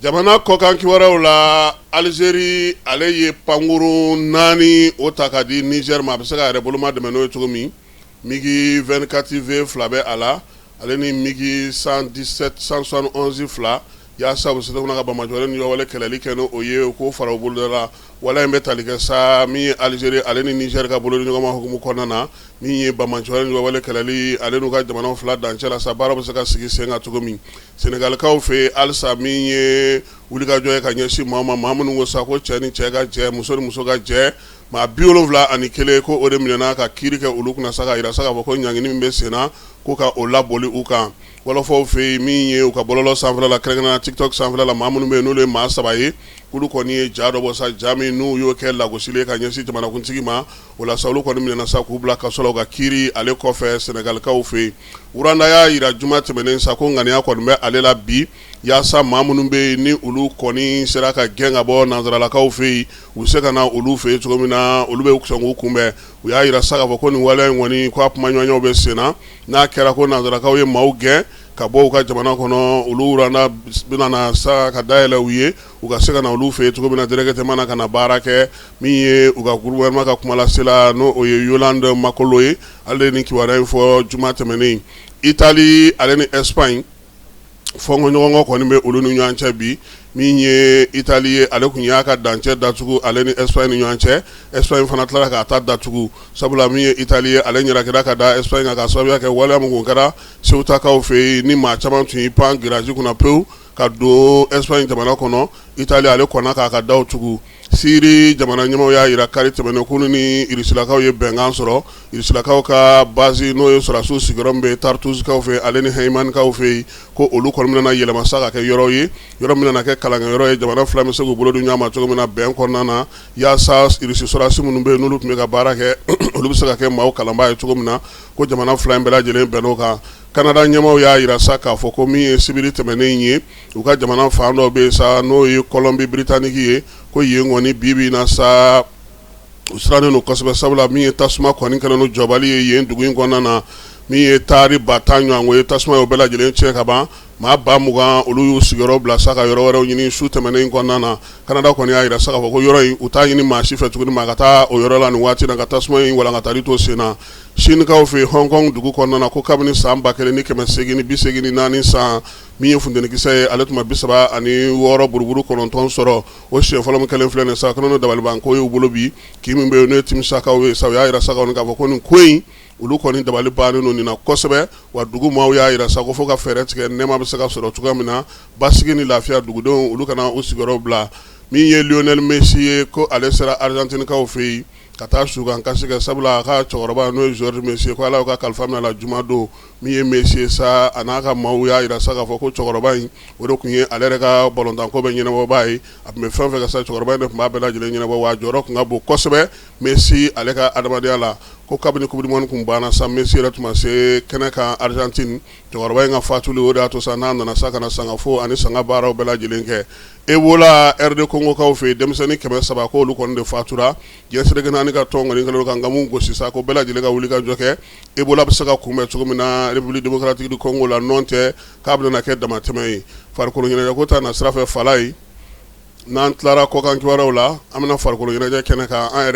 Jamana kɔkan kibaruyaw la, Alizeri ale ye pankurun 4 o ta ka di Nizɛri ma, a bɛ se k'a yɛrɛ boloma dɛmɛ n'o ye cogo min. MiG 24 V fila bɛ a la, ale ni MiG 117 171 fila, yaasa u bɛ se ka banbaanciwale ni wale kɛlɛli kɛ n'o ye, u k'o fara u boloda la. Waleya in bɛ tali kɛ sa min ye Alizeri ale ni Nizɛri ka bolodiɲɔgɔnma hukumu kɔnɔna na, min ye banbaanciwale ni wale kɛlɛli ale n'u ka jamanaw fila dancɛ la sa, baara bɛ se ka sigi sen kan cogo min. Sɛnɛgalikaw fɛ yen halisa, min ye wulikajɔ ye ka ɲɛsin maa ma, maa minnu ko sa ko cɛ ni cɛ ka jɛ, muso ni muso ka jɛ, maa 71 ko o de minɛna ka kiiri kɛ olu kunna sa, ka jira sa k'a fɔ ko ɲangini min bɛ sen na, ko ka o laboli u kan. Wɔlɔfɔw fɛ yen, min ye u ka bɔlɔlɔ sanfɛla la, kɛrɛnkɛrɛnnenya TikTok sanfɛla la, maa minnu bɛ yen n'olu ye maa saba ye, k'olu kɔni ye ja dɔ bɔ sa, ja min n'u y'o kɛ lagosili ye ka ɲɛsin jamanakuntigi ma. O la sa, olu kɔni minɛna sa k'u bila kaso la u ka kiiri ale kɔfɛ Sɛnɛgalikaw fɛ yen. Rwanda y'a jira juma tɛmɛnen sa ko ŋaniya kɔni bɛ ale la bi, yaasa maa minnu bɛ yen ni olu kɔni sera ka gɛn ka bɔ nansaralakaw fɛ yen, u bɛ se ka na olu fɛ yen cogo min na, olu bɛ sɔn k'u kunbɛn. U y'a jira sa k'a fɔ ko nin waleya in kɔni, ko a kumaɲɔgɔnyaw bɛ sen na. N'a kɛra ko nansarakaw ye maaw gɛn ka bɔ u ka jamana kɔnɔ, olu Rwanda bɛna na sa ka dayɛlɛ u ye, u ka se ka na olu fɛ yen cogo min na directement na ka na baara kɛ. Min ye u ka gouvernement ka kumalasela, n'o o ye Yolande Makolo ye, ale ye nin kibaruya in fɔ juma tɛmɛnen. Italie ale ni Espagne, fɔnkɔɲɔgɔnkɔ kɔni bɛ olu ni ɲɔgɔn cɛ bi. Min ye Italie ye, ale tun y'a ka dancɛ datugu ale ni Espagne ni ɲɔgɔn cɛ. Espagne fana tilara k'a ta datugu, sabula min ye Italie ye, ale ɲarakira ka da Espagne kan ka sababuya kɛ waleya min kun kɛra Ceutakaw fɛ yen, ni maa caman tun y'i pan grillage kunna pewu ka don Espagne jamana kɔnɔ. Italie ale kɔnna k'a ka daw tugu. Syrie jamana ɲɛmaaw y'a jira kari tɛmɛnen k'olu ni Rusilakaw ye bɛnkan sɔrɔ. Rusilakaw ka base, n'o ye sɔrɔdasiw sigiyɔrɔ min bɛ Tartouskaw fɛ ale ni Heymankaw fɛ yen, ko olu kɔni bɛna yɛlɛma sa ka kɛ yɔrɔ ye, yɔrɔ min bɛna kɛ kalankɛyɔrɔ ye, jamana fila bɛ se k'u bolo di ɲɔgɔn ma cogo min na bɛn kɔnɔna na, yaasa Russie sɔrɔdasi minnu bɛ yen n'olu tun bɛ ka baara kɛ, olu bɛ se ka kɛ maaw kalanbaa ye cogo min na, ko jamana fila in bɛɛ lajɛlen bɛnn'o kan. Canada ɲɛmaaw y'a jira sa k'a fɔ ko min ye sibiri tɛmɛnen ye, u ka jamana fan dɔ bɛ yen sa, n'o ye Colombie Britannique ye, ko yen kɔni bi bi in na sa, u sirannen don kosɛbɛ, sabula min ye tasuma kɔni kɛlen don jɔbali ye yen dugu in kɔnɔna na, min ye taari 10 000 ɲɔgɔn ye, tasuma y'o bɛɛ lajɛlen tiɲɛ ka ban. Maa 20 000, olu y'u sigiyɔrɔ bila sa ka yɔrɔ wɛrɛw ɲini su tɛmɛnen in kɔnɔna na. Canada kɔni y'a jira sa k'a fɔ ko yɔrɔ in, u t'a ɲini maa si fɛ tuguni maa ka taa o yɔrɔ la nin waati na ka tasuma in walankatali to sen na. Sinikaw fɛ yen, Hong Kong dugu kɔnɔna na, ko kabini san 1884 san, min ye funtenikisɛ ye, ale tun ma 36 buruburu 9 sɔrɔ, o siɲɛ fɔlɔ min kɛlen filɛ nin sa, kɛlen don dabalibanko ye u bolo bi. Kin min bɛ yen n'o ye Timisakaw ye sa, u y'a jira sa kɔni k'a fɔ ko nin ko in, olu kɔni dabali bannen don nin na kosɛbɛ. Wa dugu maaw y'a jira sa ko fo ka fɛɛrɛ tigɛ, nɛɛma bɛ se ka sɔrɔ cogoya min na, basigi ni lafiya, dugudenw olu kana u sigiyɔrɔ bila. Min ye Lionel Messi ye, ko ale sera Argentinekaw fɛ yen ka taa sukan kasi kɛ, sabula a ka cɛkɔrɔba, n'o ye Jorge Messi ye, ko Ala y'o ka kalifa minɛ a la jumadon. Min ye Messi ye sa, a n'a ka maaw y'a jira sa k'a fɔ ko cɛkɔrɔba in, o de tun ye ale yɛrɛ ka balontanko bɛɛ ɲɛnabɔbaa ye. A tun bɛ fɛn fɛn kɛ sa, cɛkɔrɔba in de tun b'a bɛɛ lajɛlen ɲɛnabɔ, wa a jɔyɔrɔ tun ka bon kosɛbɛ Messi ale ka adamadenya la. Ko kabini Coupe du monde kun banna sa, Messi yɛrɛ tun ma se kɛnɛ kan Argentine. Cɛkɔrɔba in ka fatuli, o de y'a to sa n'a nana sa ka na sangafo ani sanga baaraw bɛɛ lajɛlen kɛ. Ebola, RD Congo kaw fɛ yen, denmisɛnnin 300, ko olu kɔni de fatura. Diɲɛ seleke naani ka tɔn kɔni kɛlen don ka nkamu gosi sa ko bɛɛ lajɛlen ka wuli ka jɔ kɛ, Ebola bɛ se ka kunbɛn cogo min na République démocratique du Congo la, nɔn tɛ k'a bɛna kɛ damatɛmɛ ye. Farikolo ɲɛnajɛ ko ta na sira fɛ, fala ye, n'an tilara kɔkan kibaruyaw la, an bɛna farikolo ɲɛnajɛ kɛnɛ kan an yɛrɛ.